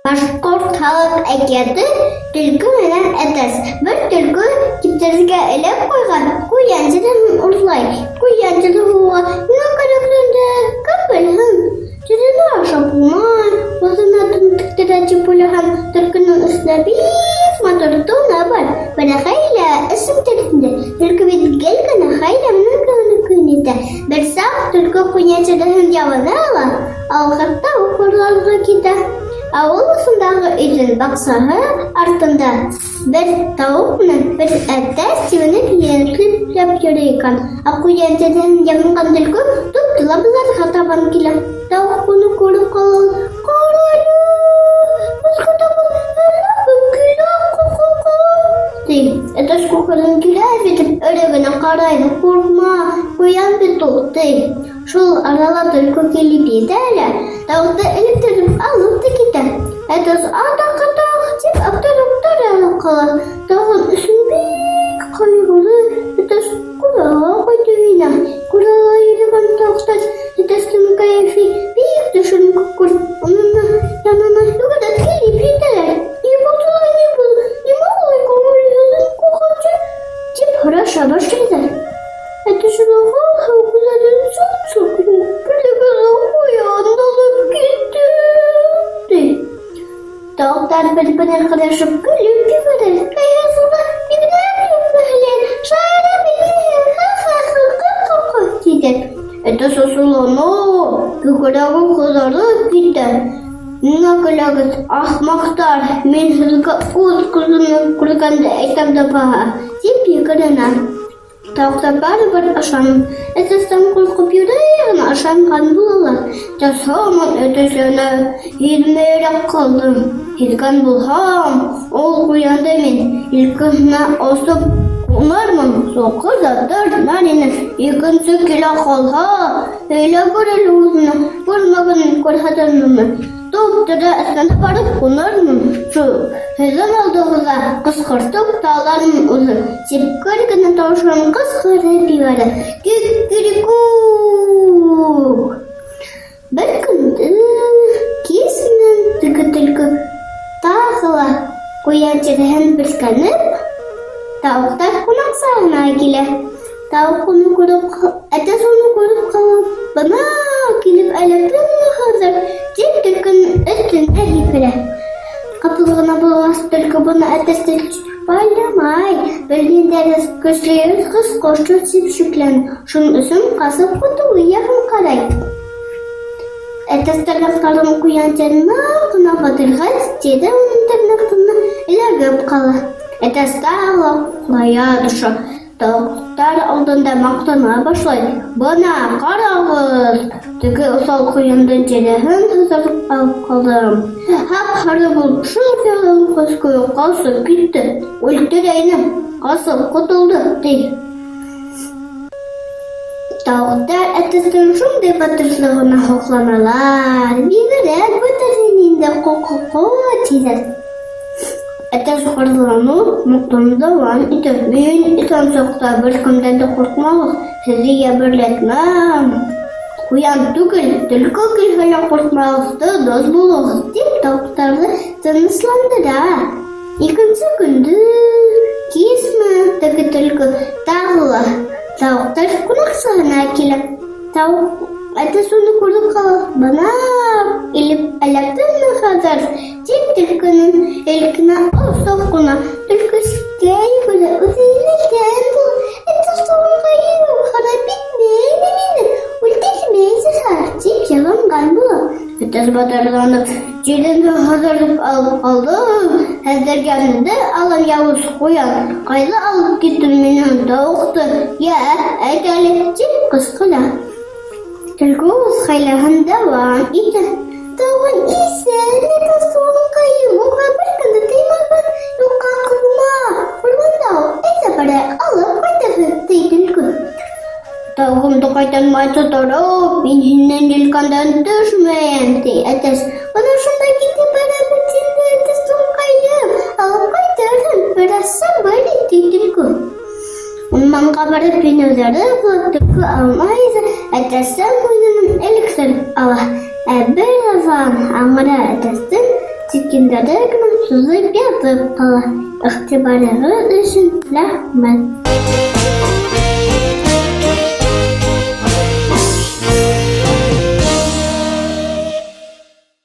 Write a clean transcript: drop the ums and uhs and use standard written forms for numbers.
Башҡорт халыҡ әкиәте Төлкө менән әтәс. Бер төлкө киптерергә элеп ҡуйған ҡуян тиреһен урлай. Ҡуян тиреһе уға ниңә кәрәкләнде, кем белһен. Тирене ашап булмай, үҙенә тун тектерә тип уйлаһам, төлкөнөң өҫтөндә бик матур туны бар. Бына хәйлә өсөн тиреһендә. Төлкө бит гел генә хәйлә менән генә көн итә. Бер саҡ төлкө ҡуян тиреһен ябына ала, Алғырта ук урларга китә. Авыл осындагы өйнең бакчаһы артында бер тавык менән бер әтәч тибенеп йөрекләп йөри икән. Ә куян тәнен ябынган төлке туп-тула боларга табан килә. Тавык моны күреп кала. Кара әле, безгә табан әллә кем килә, ку-ку-ку, ди. Әтәч күкрәген килә итеп эре генә карай, куркма, куян бит ул, ди. Шул арала төлкө килеп етә лә, тауыҡты эләктереп алып та китә. Әтәс атаҡ-атаҡ тип аптырап тора ла ҡала. Тағын өсөн бик ҡайғылы әтәс ҡурала ҡайтып инә. Ҡурала йөрөгән тауыҡтар әтәстең кәйефе бик төшөнкө күреп, уның янына йүгереп килеп етәләр. Ни булды ла, ни булды, нимә улай күңелһеҙ, ҡурҡынсы? Тип һораша башлайҙар. Тауыҡтар бер-береһен ҡарашып көлөп ебәрә. Тиҙәр. Әтәс асыулана, күкрәге ҡыҙарып китә. Ниңә көләгеҙ, ахмаҡтар, мин һеҙгә үҙ күҙем күргәнде әйтәм дә баһа, тип екеренә. Тауыҡтар барыбер ышан. Әтәстән ҡурҡып йөрөй генә ышанған булалар. Әтәс һаман әтәсләнә, һиҙмәйерәк ҡалдым. Һиҙгән булһам, ул ҡуянды мин елкәһенә асып ҡунырмын, соҡор ҙа тартмар ине. Икенсе килә ҡалһа, эләгер әле үҙенә, күрмәгәнен күрһәтерменме? Туп-тура өҫтөнә барып ҡунырмын, шул һеҙҙең алдығыҙҙа ҡысҡыртып та алармын үҙен, тип көр генә тауышын ҡысҡырып ебәрә. Киккирикүк! Бер көндө кис менән теге төлкө тағы ла ҡуян тиреһен бөркәнеп, тауыҡтар ҡунаҡсаһына килә. Тауыҡ уны күреп, әтәс уны күреп ҡалып, бына килеп эләктеңме хәҙер, тип төлкөнөң өҫтөнә һикерә. Ҡапыл ғына булғас, төлкө быны әтәсте байламай, бер ниндәйҙер көслө йыртҡыс ҡоштор тип шикләнә, шуның өсөн ҡасып ҡотолоу яғын ҡарай. Әтәс тырнаҡтарын ҡуян ныҡ ҡына батырғас, тире уның тырнаҡтарына эләгеп ҡала. Әтәс тағы ла ҡуҡлая төшә. Тауыҡтар алдында маҡтана башлай. Бына, ҡарағыҙ, теге уҫал ҡуяндың тиреһен һыҙырып алып ҡалдым. Һап-һары булып шул ялан ҡош кеүек ҡасып китте. Үлтерәйнем, ҡасып ҡотолдо, ти. Тауыҡтар әтәстең шундай батырлығына һоҡланалар. Бигерәк батыр һин инде, ҡо-ҡо-ҡо, тиҙәр. Әтәс ғорурланыу моҡтан дауам итә. Мин иҫән саҡта бер кемдән дә ҡурҡмағыҙ, һеҙҙе йәберләтмәм. Ҡуян түгел, төлкө килһә лә ҡурҡмағыҙ, тыныс булығыҙ, тип тауыҡтарҙы тынысландыра. Икенсе көндө кисме теге төлкө тағы ла тауыҡтар ҡунаҡсаһына килә. Тауыҡ әтәс уны күреп ҡала. Бына килеп эләктеңме хәҙер? Тик төлкөнөң элкенә осоп ҡуна. Төлкө ситкә йүгерә, үҙе эләккән була. Әтәс туғанҡайым, харап итмә инде мине, үлтермә зинһар, тип ялынған була. Әтәс батырланып, тирене һыҙырып алып ҡалдым. Хәҙер янымды алам яуыз ҡуян. Ҡайҙа алып киттең минең тауыҡты, йә, әйт әле, тип ҡысҡыра. Төлкө үҙ хәйләһен дауам итә. Тауығын иҫән әтәс туғанҡайым, уға бер кем дә теймәгән, юҡҡа ҡыума, урманда ул, әйҙә барайыҡ, алып ҡайтырһың, ти төлкө. Тауығымды ҡайтармайса тороп, мин һинең елкәңдән төшмәйем, ти әтәс. Бына шунда китеп барабыҙ инде, әтәс туғанҡайым, алып ҡайтырһың, бер аҙ сабыр ит, ти төлкө. Урманға барып инеүҙәре булып төлкө алмай ҙа әтәстең муйынын эләктереп ала. Ә бер аҙҙан аңра әтәстең Әйткәндәре генә һуҙып ятып ҡала. Иғтибарығыҙ өсөн рәхмәт.